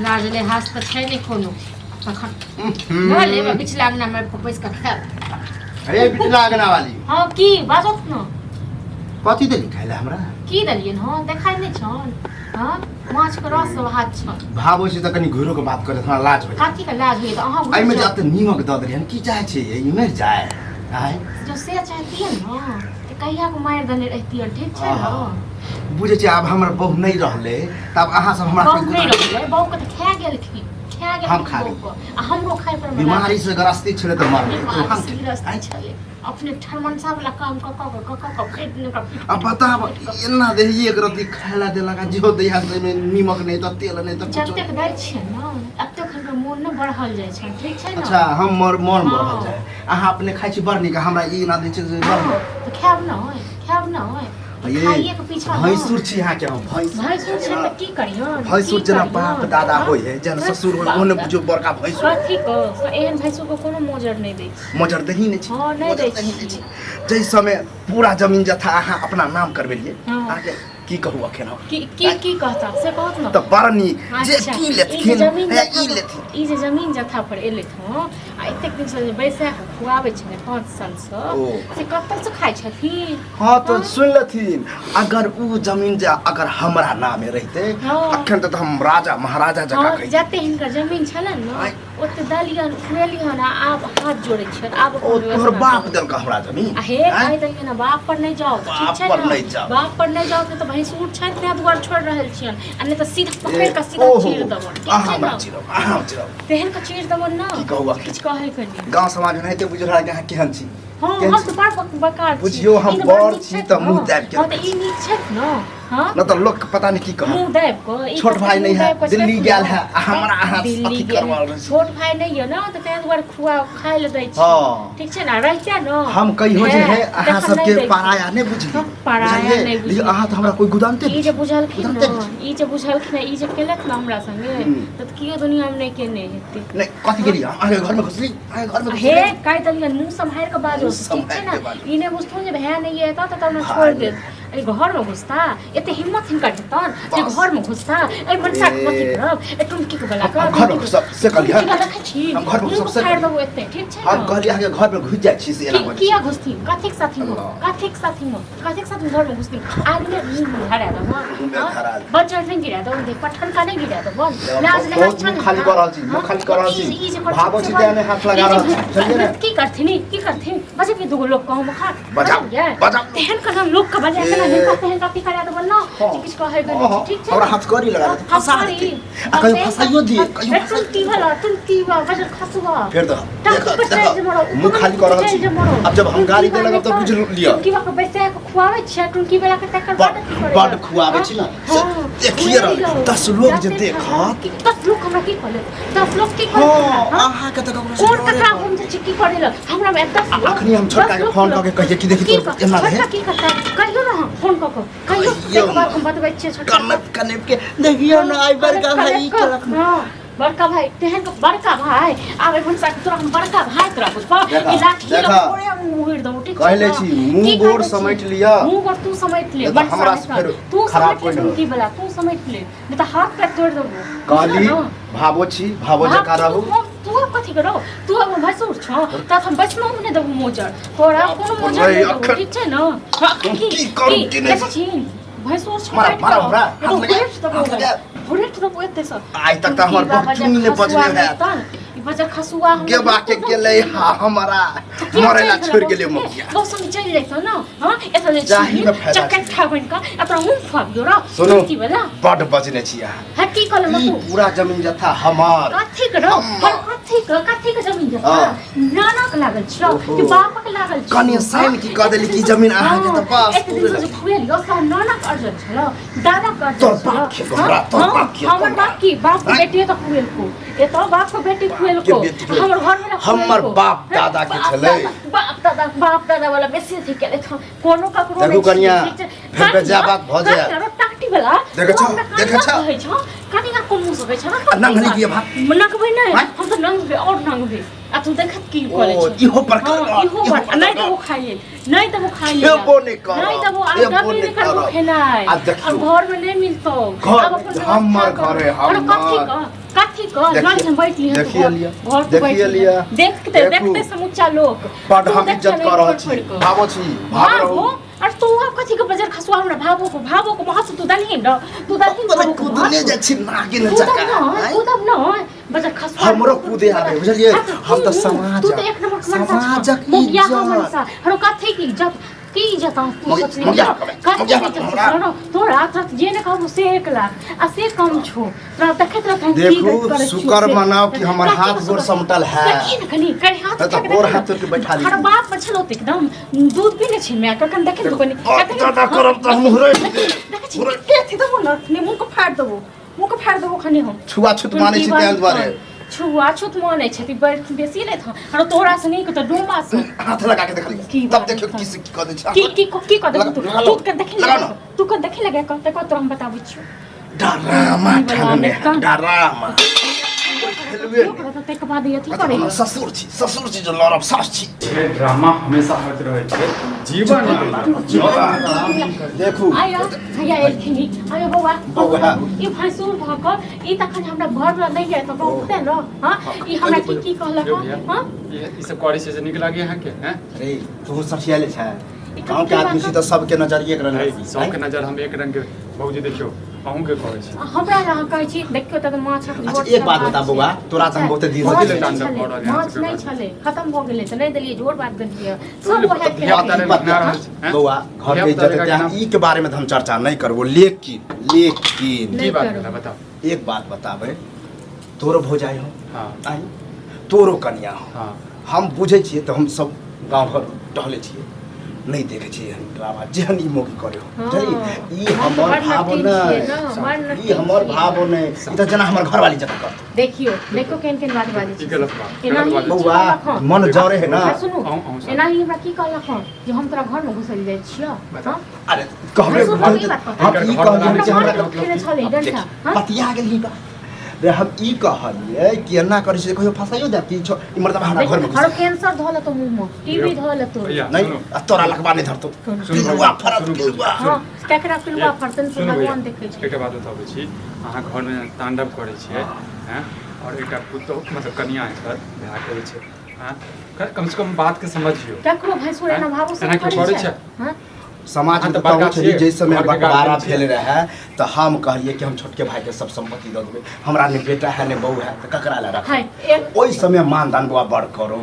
लाज लिहाज तऽ छै नहि कोनो। तखन लऽ लेब पिछला अंगनामे बैस कऽ खायब। अरे पिछला अंगना वाली। हँ, की बाजत न? कथी देली खाय लए हमरा? की देलियनि? हँ, देखाइ नहि छन? हँ, माछके रस भात छन। भाबो छै तऽ कनि घुरो के बात करे हमरा लाज होइ। कथी के लाज होइए तऽ अहाँ घुरि एहिमे जे जाउ। एते नीमक दऽ देलियन, की चाहै छै ई मरि जाय आँय? जो से चाहतियै ने तऽ कहिया के मारि देने रहितियै, ठीक छै ने? बुझै छियै, आब हमर बहु नहि रहलै तऽ आब अहाँ सब हमरा बहु नहि रहलै? बहुके तऽ खा गेलखिन, खा गेलखिन। हम खा बहुके आ हमरो खाय पर बीमारी से ग्रस्ती छलै तऽ मरलै। बीमारी से ग्रस्ती छलै, अपने ठरमनसा वाला काम कऽ कऽ कऽ कऽ कऽ भरि दिन ओकरा पीट आ बताब, एना देही एक रत्ती खाय ला देलक आ जेहो दैहा से नीमक नहि तऽ तेल नहि तऽ कुछो। जतेक दै छियै ने एतेक हुनकर मोन ने बढ़ल जाइ छनि, ठीक छै ने? अच्छा, हम मोर मोन बढ़ल जाय। अहाँ अपने खाइ छी बड़ नीक, हमरा ई ना दै छै से बड़। हँ, तऽ खायब ने, खायब ने। ये खाइए के पीछा ने। भैंसुर छी अहाँके हम, भैंसुर। भैंसुर छै तऽ की करियौन? भैंसुर की जेना करियौन? बाप दादा हँ? होइ है, जेना ससुर होइ, बाप ओहने दादा। बुझियौ बड़का भैंसुर। कथी के एहन भैंसुर के कोनो मोजर नहि दै छै। मोजर दही नहि छै। हँ, नहि मोजर दै दही नहि छी। छै। जाहि समय पूरा जमीन जथा अहाँ अपना नाम करबेलियै, हँ। अहाँके की कहू अखन हम? की की की कहता से कहत ने। तऽ बड़ नीक जे अच्छा, की ई जे लेथिन जमीन हे जथा ई पर- लेथिन। ई जे जमीन जथा पर एलथि हँ आ एतेक दिनसँ जे बैसा कऽ खुआबै छलै 5 सालसँ, ओ। से कतऽसँ खाइ छथिन? हँ, तऽ सुनि लेथिन, अगर उ जमीन जे अगर हमरा नामे रहिते अखन तऽ हम राजा महाराजा जकाँ हँ, कहितियै। जते हिनकर जमीन छलनि ने आँय। ओते देलियनि, खुएलियनि आ आब हाथ जोड़ै छियनि, आब ओ अपन तोहर व्यवस्था बाप करू। देलक हमरा जमीन। आ हे, आँय? कहि देलियनि ने, बाप पर नहि जाउ, ठीक बाप छै पर ने? नहि जाउ। बाप पर नहि जाउ तऽ भैंसुर छथि, ताहि दुआरे छोड़ि रहल छियनि आ नहि तऽ सीधा पकड़ि कऽ सीधा ओहो, चीर देबनि, ठीक अहाँ छै हमरा ने? चिड़ाउ, अहाँ चिड़ाउ। तेहन कऽ चीर देबनि ने की कहू अखन? किछु कहैके नहि। गाँव समाज में एनाहिते बुझि रहल कि अहाँ केहन छी। हँ, केहन हम छी? तऽ बड़ बकार छी। बुझियौ, हम ई तऽ बड़ बड़ नीक छी छथि तऽ ने। मुँह दाबि के हँ, तऽ रखै ई नीक छथि ने? हँ, न तऽ लोक के पता नहीं की कहत। मुँह दाबि कऽ ई छोट कतेक भाई नहीं मुँह है, दाबि कऽ दिल्ली छथि गेल ने। है, आ हमरा अहाँ दिल्ली अथी गेल करवा रहल छी। छोट भाई नहीं यऽ ने तऽ ताहि दुआरे खुआ खाय लए दै छी, हँ। ठीक छै ने? रहिते ने हम कहियो जे है तखन अहाँ नहि सबके दै छी। पराया नहि बुझली। हँ, पराया बुझलियै? नहि बुझली। लेकिन अहाँ तऽ हमरा कोई गुदानते ई नहि जे छी। बुझलखिन गुदानते ने, नहि छी। ई जे बुझलखिन, ई जे केलथि ने हमरा संगे, तऽ केओ दुनियामे नहि केने हेतै। नहि, कथी केलियै हम? अहाँके घरमे घुसली, अहाँके घरमे हे, घुसली। कहि देलियनि, मुँह सम्हारि कऽ बाजू, मुँह ठीक छै सम्हारि ने? के बाजू। ई नहि बुझथुन जे भाय नहि एतऽ तऽ तब ने भाय छोड़ि नहि। देत। एहि घरमे घुसता, एते हिम्मत हिनकर हेतनि जे बस। घरमे घुसता? एहि मनसाके कथी ए। करब? एहि टुनकीके बला हम घरमे घुसब से कहलियै। देखै छी, हम घरमे घुसब मुँह से फाड़ि कहलियै। देबो एते, ठीक छै हम ने? कहलियै अहाँके घरमे घुसि जाइ छी से एना की बजै किया छी। घुसथिन? कथीक साथीमे? अल्लाह। कथीक साथीमे? कथीक साथीमे घरमे घुसथिन? आदमी मुँह धरा देबो, मुँहमे धरा देब। बच्चा नहि गिरा देबो, देख पठनका नहि गिरा देबो। लाज बहुत लिहाज मुँह छनि खाली कऽ रहल छी, मुँह हँ? खाली कऽ रहल छी। ई जे करथिन भाबो से छी तें नहि हाथ लगा ई जे रहल छी, बुझलियै ने? की करथिन? ई की करथिन? बजेबै दूगो लोक कहूँ खा बजाउ, बजाउ। तेहन कना लोक के बजा के ना ए। हिनका तेहन कथी करा देबो ना हँ। जे किछु कहै के हँ, नहि हँ। छै, ठीक छै हमरा ने? हाथ करी लगा देतै, हँ, फंसा करी। देतै। आ कहियो फंसाइयो दिए, कहियो फंसाइयो टुनकी वाला टुनकी वा बजर खसुआ फेर दह, टांग देख, पर चढ़ि जे मरो, देख, मुँह खाली कऽ रहल छी। आब जब हम गाड़ी दे लगब तऽ बुझि लिअ। टुनकी के बैसा के खुआबै छियै, टुनकी वाला के तकर बाद अथी करै बड्ड खुआबै छी ने, से देखिए रहल 10 लोग जे देखत। 10 लोग हमरा की कहले? 10 लोग की कहले? हँ, हमरा, हँ? अहाँके तऽ ककरो से कोन डरे ककरा नहि। हम जे छी की करै लए हमरा मे 10 लोग, अखनी हम छोटका 10 के लोग फोन कऽ के कहियै कि देखी की तोर एना रहे। छोटका की करता? कहियो ने, फोन कऽ के कहियो। कहियौ एक बार ने। हम बतबै छियै छोटका के। कनप कनप के देखियौ ने, आइ बड़का भाई ई केलक ने। हँ, बड़का भाई तेहन के बड़का भाई आब एखन सा तोरा हम बड़का भाई तोरा बुझबा देखा, ई लाठी लऽ देखा। पूरे मुँह उड़ि देबौ, ठीक छै कहले ने? छी, मुँह की गोर कहले छी? समेट लिअ। मुँह गोर तू समेट ले। नहीं तऽ बड़ हमरा से समेट फेर तू खराब समेट ले। कोइ नहि। टुनकी वाला तू समेट ले, नहीं तऽ हाथ पैर तोड़ि देबो, कहली बुझल ने? भाबो छी, भाबो जकाँ रहू। तू आब कथी करो? तू आब भैंसुर छौ तऽ हम वैष्णव नहि देबो मोजर, तोरा कोनो मोजर नहीं, नहि देबो, अखन- ठीक छै ने? हँ, की करू, की नहि? देखै छी भैंसुर छौ, मारा, काटि मारा कऽ। हमरा, हाथ एगो लगा, हुरेठ देबो, हाथ लगा। हुरेठ देबो एते से। आइ तक तऽ हमर बाबा बहुत जे चुन नहि खसुआ बजले हैत। हेतन, ई बजर खसुआ हमरा गेबा के बिल्कुल गेलै हा हमरा मरे ला छोड़ि गेलै मौगिया। बहु संग चलि जैतौ ने? हँ, एतऽ जे जाही छी मे फायदा छै। चकट्ठा बनि कऽ एतऽ हम खुआबियौ र सुनू की वाला। बड बजने छी अहाँ। हँ, की कहलहुँ ई तू? पूरा जमीन जथा हमर। कथी के रौ? हमर। कथी के, कथी के जमीन जथा? हँ। नानाक लागल छियौ ओहो। कि बापक लागल छियौ? कनि साइन की कऽ देली कि जमीन अहाँके तऽ बस एते दिन से जे खुएलियौ से नानाक अर्जन छलौ, दादाक अर्जन तोर छलौ? बाप खेतो हमरा, तोर हँ, बाप खेतो हमर हमरा। बाप की? बाप के आँय? बेटी तऽ खुएलको, एतऽ बाप के बेटी खुएलको, बेटी खुएलको। हमर घर वाला हमर खुएलको। बाप हँ, दादा के बाप छलै। दादा, बाप दादा, बाप दादा वाला बेसी अथी केलथि हँ। कोनो ककरो देखू नहि छियै, कनिया, ठीक छै? फेर बेजा बात भऽ जायत। कानिया रो टाटी वाला, देखै तू छौ, हमरा देखै कानिया छौ? कहै छौ? कानिया कोन मुँह से कहै छौ? आ नंगली किया भाग? नंगबै नहि, आँय? हम तऽ नंगबै और नंगबै आ तू देखत की करै ओ, छौ। इहो पर हँ, कर, इहो इहो पर पर नहि कर। देबो खाइए, नहि देबो खाइए, खेबो नहि करब, नहि देबो आ खेबो देबे नहि नहि करबो करब। खेनाइ। आ देखियौ। और घर में नहि मिलतौ। घर आब अपन हमर व्यवस्था कर। घर है, और कथी हमर। कह कथी कह देखिए- लग बैठ लिहन तू देखिए घर- लिअ, घर तू देखिए बैठ लिअ। लिहन। देखते देखू। देखते समूचा लोक बड तू हम देख इज्जत छलै कऽ रहल छोड़ि छी छोड़ि कऽ। भावो छी भाग रहू भावो अरे तू आब कथी के बजर खसुआ हमरा भावो को भावो को महत्व तू दलही न तू दलही तोरे भावो को कूदने महत्व। जाइ छी नागिन तू दब जकाँ न आँय? तू दब न बजर खसुआ हमरो कूदे आबे बुझलियै हाँ, हम तऽ तू समाज तू तऽ एक नंबर के मनसा समाजक छह। मोगिया इज्जत मनसा हरो कथी की इज्जत की इज्जत अहाँ तू सोचली मोगिया कहबै, कथी मोगिया की इज्जत हमरा। हरो तोरा तोरा जे ने कहबो से 1 लाख आ से कम छो तोरा देखैत रहत हम की देखू करै छियौ शुक्र से। मनाओ कि हमर कथी हाथ के गोर शुक्र? समटल है देखी ने कनी कनी हाथ तऽ उठा के गोर देखी हाथ तोड़ के बैठा ली। हर बाप पर छलो तऽ एकदम दूध पीने छी मैं कखन देखी ने कनी अब दादा करब तऽ हम हुरै देखै छी के अथी देबो न ने मुँह के फाड़ि देबो मुँह के फाड़ि देबो खने हम छुआछूत मानै छी ताहि दुआरे छुआछूत मानै छथि बड़ बेसी नहि था हरो तोरा से नीक तऽ डोमा से हाथ लगा के देखलियै की तब बात देखियौ है? की से की कऽ दै छै की की की कऽ देबो तू लगा तू कन देखी लगा लगा तू कन देखी लगा कऽ तऽ तोरा हम बताबै छियौ डरामा ई बला ठनने ने डरामा खेलबे नहि। ताहिके बाद अथी करै हम ससुर छी ससुर छी जो लड़ब सास छी छै ड्रामा हमेशा होइत रहै छै जीवन देखू आया भैया एलखिन ई। आयो बौआ बौआ। ई भैंसुर भऽ कऽ ई तखन हमरा घरवला नहि आयल तऽ बहुते ने हँ ई हमरा की की कहलक यौ भैया, हँ ई सब करै छै से नीक लागै अहाँके हैं अरे तू सठियाले छै ई गाँव के आदमी छी तऽ सबके नजरिए के है, रंग सबके नजर हम एक रंग के भौजी देखियौ अहूँके कहै छी हमरा लए अहाँ कहै छी देखियौ तऽ माछक झोर अच्छा, एक बात छै, बता बौआ, तोरा तऽ हम बहुते दिन से माछ देखै नहि छी। छलै, माछ नहि छलै खतम भऽ गेलै तऽ नहि देलियै झोर बात देलियै सब तऽ वएह धिया-पुता खेलकै लेल बना रहल छी, हैं? बौआ घर के धिया-पुता इज्जत लेकर है केना- ई के बारे में तऽ हम चर्चा नहीं करबो लेकिन लेकिन की नहि बात करू। भेलै बताउ एक बात बताबै तोरो भौजाई हो हाँ आई तोरो कनिया हो हाँ हम बुझै छियै तऽ हम सब गाँव घर टहलै छियै नहि देखै छियै एहन ड्रामा जेहन ई मौगी करे हो हँ। बुझलियै ई हम तऽ हमर बड़ भाव नटीन छियै ने, बड़ नहि नटीन ई हमर छियै। भाव नहि ई तऽ जेना हमर घरवाली जकाँ करतौ देखियौ देखियौ केहन केहन बात बाजै ई छै गलत बात एनाही गलत बात बौआ कहलक हँ। मन जरे है ना आ सुनू अहूँ- अहूँ सब। एनाही हमरा की कहलक हँ जे हम तोरा घरमे घुसल जाइ छियौ बताउ। हँ? अरे कहबे सुनू, ई बात कहू। हम ई कहलियै जे हमरा हमरा घर खेने छलै डंटा हँ? बतिया गेल ही बात रे हम ई कहलियै कि एना करै छै कहियो फसाइयो देब कि ई मर्दबा हमरा घरमे हरो घुस कैंसर धऽ लेतौ मुँहमे टीबी धऽ लेतौ भैया नहि सुनू आ तोरा लकबा नहि धरतौ सुनू, पिलुआ फरत सुनू, पिलुआ हँ केकरा पिलुआ फड़तनि से सुनू भैया, भगवान देखै छै एकटा बात बताबै छी अहाँ घरमे तांडव करै छियै हैं आओर एकटा पुतोहु मतलब कनिया एकर भाय करै छै हैं कमसँ कम बातके समझियौ केकरो भैंसुर एना भावो एना सब केओ करै करै छै हँ समाज अहाँ में तऽ तऽ कहू बड़का छली छियै, जाहि समय घरके बंटवारा गार्जियन भेल रहै तऽ हम कहलियै कि हम छोटके भाईके सब सम्पत्ति दऽ देबै हमरा ने बेटा है ने बहू है तऽ ककरा लए रखब हाय एक ओहि समय मानदान बौआ बड़ करू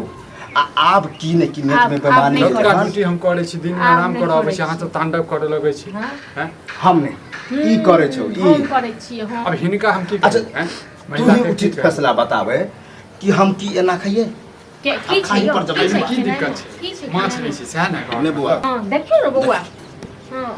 आ आब की ने की नेट आब- में आब बेमानी नहि भेलै रतुका हन ड्यूटी हम करै छी दिन आब आराम नहि करऽ अबै करै छी अहाँ छी। सब तांडव करऽ लगै छी हँ। हैं हम नहि ई करै छौ ई हम करै छियै हम अब हिनका हम की अच्छा, करी हैं तू महिला ही के की उचित करी? फैसला बताबै कि हम की एना खाइए के की छै खाही यौ? पर जब की छै एहिमे की खेनाइ? दिक्कत छै की छै माछ खेनाइ? नहि छै सएह ने नहि बौआ हँ देखियौ ने बौआ हँ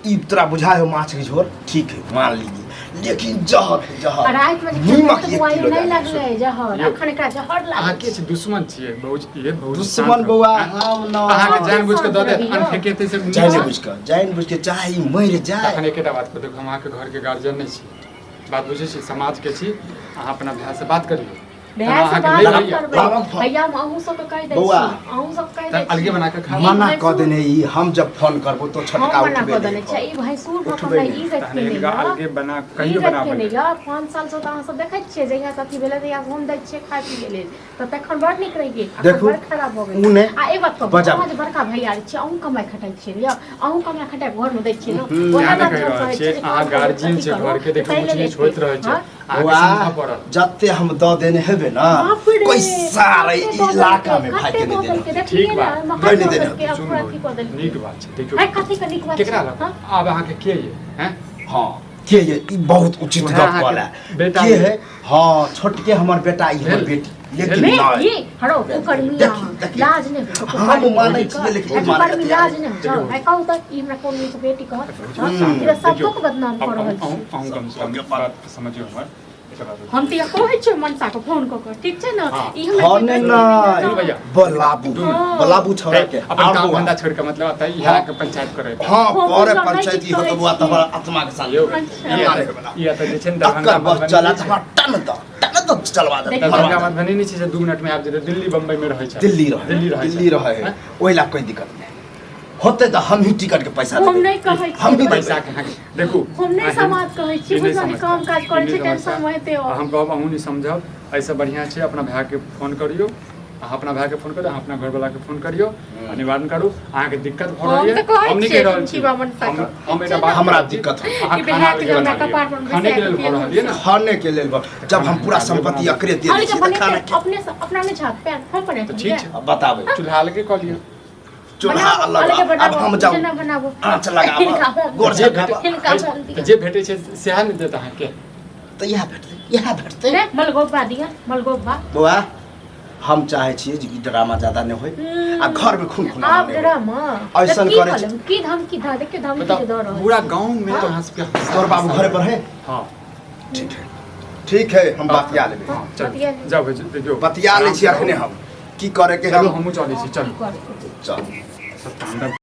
ई तोरा बुझाय हो माछ के झोर ठीक है मान लीजिए लेकिन जहर है आ जहर रातिमे जे खेलकै नीमक तऽ एक बौआ यौ किलो नहि डाल लगलै जहर यौ। अखन एकरा जहर अहाँ लागै के छी दुश्मन छियै भौजी ये भौजी दुश्मन शान्त रहू। बौआ हैं? हम न अहाँके जान बुझ के दऽ देत शान्त रहियौ। अनफेकेतै से नीक जानि छै। बुझ के जानि बुझ के चाहे ई मरि जाए तखन एकेटा बात कहू देखू हम अहाँके घरके गार्जियन नहि छी बात बुझै छी समाजके छी अहाँ अपना भाय से बात करियौ भैया से अहाँके बात नहि नहि होइए। करबै लाबक फोन। भैया हम अहूँ सबके कहि दै छी बौआ। अहूँ सब कहि दै तहन अलगे छी बना कऽ खा ई मना कऽ भैंसुर- देने ई हम जब फोन करबो तो हम छोटका मना उठबे कऽ देने नहीं छियै ई भैंसुर भऽ कऽ उठबे हमरा नहि। ई गति तहन केने हिनका यऽ अलगे बना ई कहियो गति बनाबै केने यऽ 5 साल से तऽ अहाँ सब देखै छियै जहिया से अथी भेलै तहिया से हम दै छियै खाय पीबै लेल तऽ तखन बड़ नीक रहियै अखन देखू, बड़ खराब भऽ उ गेल नहि, आ एक बात कहू बजाउ। अहाँ जे बड़का भैया छियै अहूँ कमाइ खटाइ छियै ने यौ अहूँ कमाइ खटाइ घरमे दै छियै ने हम्म। ओएह इएह ने बात कहि हम रहल कहै छियै छियै जे अहाँ काम करू, गार्जियन अथी छियै करू, घरके देखियौ ताहि ऊँच लेल नीच होइत रहै छै हँ? अहाँके बौआ समझऽ पड़त जते हम दऽ देने हेबे ना बाप रे, कोई सारे कते दऽ इलाका में देलकै, भाई के कते नहीं दऽ देने देलकै, होते। देखलियै ठीक ने, बात। महल नहीं दऽ देने देलकै, सुनू पूरा अथी कऽ देलकै। नीक बात छै देखियौ आइ कथी के नीक बात केकरा छै, लग हँ? आब अहाँके के ये हैं हाँ के ये ई बहुत उचित उएह गप अहाँके कहला बेटा के ये। है हाँ छोटके हमर बेटा ई हमर भेल। बेटी लेकिन भेल। नहीं ये हरो कुकर्मी देखी, अहाँ देखी। लाज नहि होइ छौ, हम कुकर्मी मानै छियै, लेकिन ई मानै कुकर्मी तैयार लाज नहि होइ छौ। आइ कहू तऽ ई हमरा कोन नीक बेटी कहत हँ? हम्म। ई तऽ सबको बदनाम कऽ रहल अहूँ छी अहूँ कम से कम बात समझियौ हमर एकटा बात हम तऽ इएह कहै छियै मनसा के फोन कऽ कऽ ठीक छै ने हँ। ई हमरा हँ जे ने कहै नहि छै भैया। बलाबू हँ। बलाबू छौड़ा के अपन आओर काम बौआ। धंधा छोड़ि कऽ मतलब एतऽ इएह के पंचायत करै हाँ हम करे बुझल नहि पंचायती किछु हो तो करै बौआ छी। तोहर आत्मा के साथ यौ अच्छा। ई एतऽ ई एतऽ जे छै ने दरभंगा टक्कर बस मधुबनी चला नहि छै। हमरा टन दऽ टन दऽ चलवा दे देखियौ। दरभंगा मरवा दे। मधुबनी नहि छै जे 2 मिनटमे आबि जेतै दिल्ली बम्बई मे रहै छै दिल्ली रहे दिल्ली रहै दिल्ली रहे हैं? ओहि ला कोई दिक्कत नहीं होते तऽ हम ही टिकट के पैसा हम देबै। नहि कहै हम ही छियै। पैसा के अहाँके देखू, हम नहि अहाँ- समाज कहै छियै, ई नहि बुझलियै, समझता। काम काज करै ई छै, नहि टेंशन समझता। मे हेतै आ हम कहब अहूँ नहि समझब। एहिसँ बढ़िआँ छै अपना भायके फोन करियौ, अहाँ अपना भायके फोन करियौ, अहाँ अपना घरवलाके फोन करियौ आ निवारण करू। अहाँके दिक्कत भऽ रहल हम यऽ, तऽ कहै हम नहि छियै कहि रहल छी। कि बामन हम साहब। हम एकटा बात हमरा कहै छी। दिक्कत होय। अहाँ कि खाना बिहार अलगे के बना हमरा लिअ। कपार पर खाने के लेल भऽ रहल यऽ ने। खाने के लेल जब हम पूरा संपत्ति अकरे दे दै छियै तऽ खाना के अपने से अपना नहीं छाप पैन हम बना तऽ ठीक छै, बताबै चूल्हा अलगे कऽ लिअ। चूल्हा अलग। अब हम जाऊ जेना बनाबो आँच लगाबऽ, गोर जे झकाबऽ। हिनका हम तऽ जे भेटै छै सएह ने देत अहाँके। तऽ इएह भेटतै, इएह भेटतै। ने मलगोबा दिया मलगोबा। बौआ, हम चाहे छियै जे ई ड्रामा ज्यादा नहि होय आ घर में खून खून आब ड्रामा ऐसन की करै छै। कहलम? की धमकी धा देखियो, धमकी बताउ, दऽ रहल पूरा गाँव में अहाँ सबके तोहर बाबू घरे पर है? हाँ। ठीक है, ठीक है, हम बतिया लेबै। हाँ, चलू। बतिया लेबै। जाउ भाइ, देखियौ। बतिया लै छी अखने हम की करे के चलू, हम हमहूँ चलै छी, चलू। चल। सब तांडव।